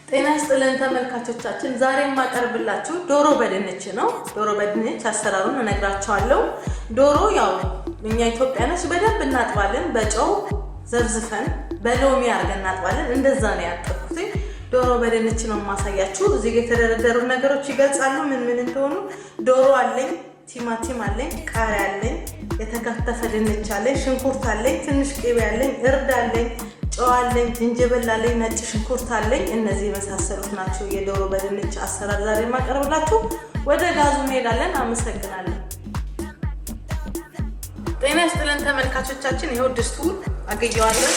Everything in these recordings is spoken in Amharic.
ጤና ይስጥልን ተመልካቾቻችን፣ ዛሬ የማቀርብላችሁ ዶሮ በድንች ነው። ዶሮ በድንች አሰራሩን እነግራችኋለሁ። ዶሮ ያው እኛ ኢትዮጵያኖች በደንብ እናጥባለን፣ በጨው ዘፍዝፈን በሎሚ አድርገን እናጥባለን። እንደዛ ነው ያጠብኩት። ዶሮ በድንች ነው የማሳያችሁ። እዚህ ጋር የተደረደሩ ነገሮች ይገልጻሉ ምን ምን እንደሆኑ። ዶሮ አለኝ፣ ቲማቲም አለኝ፣ ቃሪያ አለኝ፣ የተከተፈ ድንች አለኝ፣ ሽንኩርት አለኝ፣ ትንሽ ቅቤ አለኝ፣ እርድ አለኝ፣ ጨው አለኝ፣ ዝንጅብል አለኝ፣ ነጭ ሽንኩርት አለኝ። እነዚህ የመሳሰሉት ናቸው የዶሮ በድንች አሰራር ዛሬ የማቀርብላችሁ። ወደ ጋዙ እንሄዳለን። አመሰግናለሁ። ጤና ይስጥልን ተመልካቾቻችን። ይኸው ድስቱን አግየዋለን።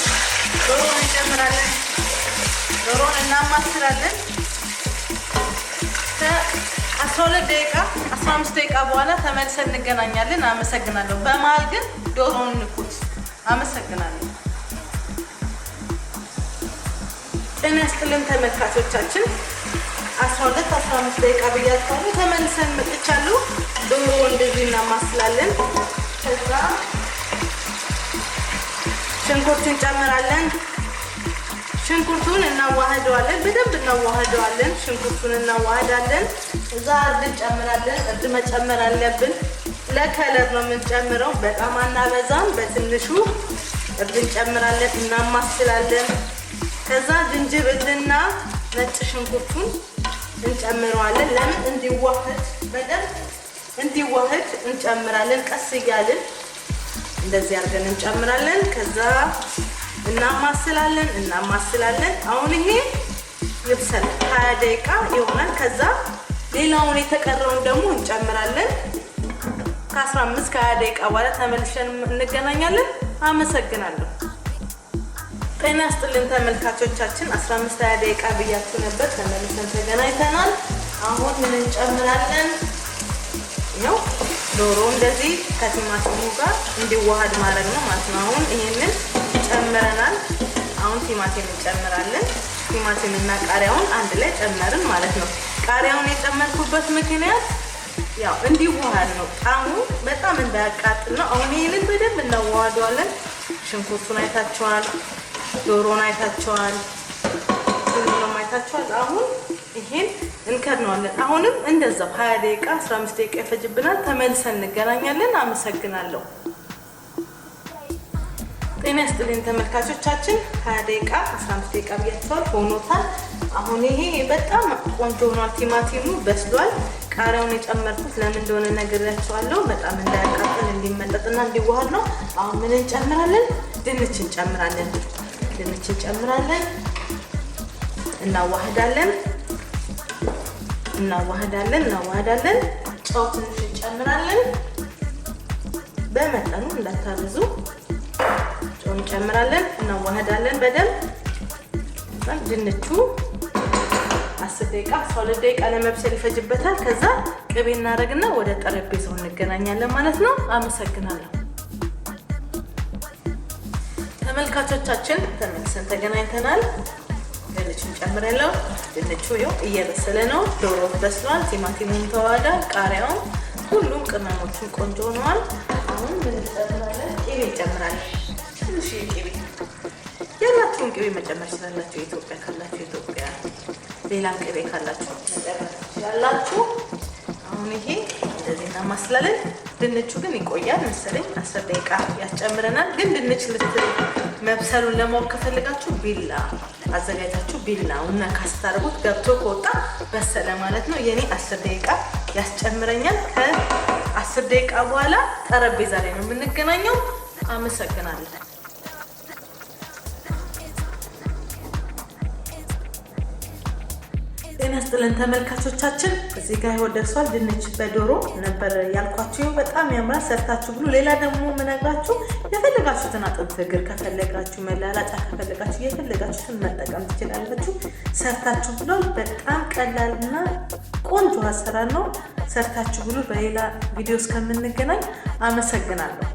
ዶሮን እንጨምራለን። ዶሮን እናማስላለን። ከ12 ደቂቃ 15 ደቂቃ በኋላ ተመልሰን እንገናኛለን። አመሰግናለሁ። በመሀል ግን ዶሮን ንኩት። አመሰግናለሁ። ጤና ይስጥልን ተመልካቾቻችን። 12 15 ደቂቃ ብያችኋለሁ። ተመልሰን መጥቻለሁ። ዶሮ እንደዚህ እናማስላለን። ከዛ ሽንኩርት እንጨምራለን። ሽንኩርቱን እናዋህደዋለን። በደንብ እናዋህደዋለን። ሽንኩርቱን እናዋህዳለን። እዛ እርድ እንጨምራለን። እርድ መጨመር አለብን። ለ color ነው የምንጨምረው። በጣም አናበዛም። በትንሹ እርድ እንጨምራለን። እናማስላለን። ከዛ ዝንጅብልና ነጭ ሽንኩርቱን እንጨምረዋለን። ለምን እንዲዋህድ፣ በደንብ እንዲዋህድ እንጨምራለን። ቀስ እያልን እንደዚህ አድርገን እንጨምራለን። ከዛ እናማስላለን እናማስላለን። አሁን ይሄ ይብሰል 20 ደቂቃ ይሆናል። ከዛ ሌላውን የተቀረውን ደግሞ እንጨምራለን። ከ15 ከ20 ደቂቃ በኋላ ተመልሰን እንገናኛለን። አመሰግናለሁ። ጤና ይስጥልን ተመልካቾቻችን። 15 20 ደቂቃ ብያችሁ ነበር። ተመልሰን ተገናኝተናል። አሁን ምን እንጨምራለን? ያው ዶሮ እንደዚህ ከቲማቲሙ ጋር እንዲዋሃድ ማድረግ ነው ማለት ነው። አሁን ይሄንን ጨምረናል። አሁን ቲማቲም እንጨምራለን። ቲማቲም እና ቃሪያውን አንድ ላይ ጨመርን ማለት ነው። ቃሪያውን የጨመርኩበት ምክንያት ያው እንዲዋሃድ ነው፣ ጣዕሙ በጣም እንዳያቃጥል ነው። አሁን ይሄንን በደንብ እናዋህደዋለን። ሽንኩርቱን አይታችኋል፣ ዶሮን አይታችኋል፣ ሁሉንም አይታችኋል። አሁን ይሄን እንከድነዋለን። አሁንም እንደዛው 20 ደቂቃ 15 ደቂቃ ይፈጅብናል። ተመልሰን እንገናኛለን። አመሰግናለሁ። ጤና ይስጥልኝ ተመልካቾቻችን። 20 ደቂቃ 15 ደቂቃ ብያቸዋል፣ ሆኖታል። አሁን ይሄ በጣም ቆንጆ ሆኗል። ቲማቲሙ በስሏል። ቃሪያውን የጨመርኩት ለምን እንደሆነ ነግሬያቸዋለሁ። በጣም እንዳያቃጥል እንዲመጠጥና እንዲዋሃድ ነው። አሁን ምን እንጨምራለን? ድንች እንጨምራለን። ድንች እንጨምራለን። እናዋህዳለን እናዋህዳለን እናዋህዳለን። ጨው ትንሽ እንጨምራለን፣ በመጠኑ እንዳታበዙ። ጨው እንጨምራለን፣ እናዋህዳለን በደንብ። ድንቹ 10 ደቂቃ 12 ደቂቃ ለመብሰል ይፈጅበታል። ከዛ ቅቤ እናደርግና ወደ ጠረጴዛው እንገናኛለን ማለት ነው። አመሰግናለሁ። ተመልካቾቻችን ተመልሰን ተገናኝተናል። ድንቹን ጨምሬያለሁ። ድንቹ ይኸው እየበሰለ ነው። ዶሮ በስሏል። ቲማቲሙን ተዋህዷል። ቃሪያውን፣ ሁሉም ቅመሞቹን ቆንጆ ሆነዋል። አሁን ምን እንጨምራለን? ቅቤ እንጨምራለን። ትንሽ ቅቤ፣ ያላችሁን ቅቤ መጨመር ትችላላችሁ። የኢትዮጵያ ካላችሁ የኢትዮጵያ፣ ሌላም ቅቤ ካላችሁ መጨመር ትችላላችሁ። አሁን ይሄ እንደዚህ እናማስላለን። ድንቹ ግን ይቆያል መሰለኝ፣ 10 ደቂቃ ያስጨምረናል። ግን ድንች ልት መብሰሉን ለማወቅ ከፈለጋችሁ ቢላ አዘጋጅታችሁ ቢላውን ነካ ስታደርጉት ገብቶ ከወጣ በሰለ ማለት ነው። የኔ 10 ደቂቃ ያስጨምረኛል። ከ10 ደቂቃ በኋላ ጠረጴዛ ላይ ነው የምንገናኘው። አመሰግናለሁ። ጤና ይስጥልን ተመልካቾቻችን፣ እዚህ ጋር ይኸው ደርሷል። ድንች በዶሮ ነበር ያልኳችሁ። በጣም ያምራል፣ ሰርታችሁ ብሉ። ሌላ ደግሞ የምነግራችሁ የፈለጋችሁትን አጥንት እግር ከፈለጋችሁ፣ መላላጫ ከፈለጋችሁ የፈለጋችሁትን መጠቀም ትችላላችሁ። ሰርታችሁ ብሎ በጣም ቀላልና ቆንጆ አሰራር ነው። ሰርታችሁ ብሉ። በሌላ ቪዲዮ እስከምንገናኝ አመሰግናለሁ።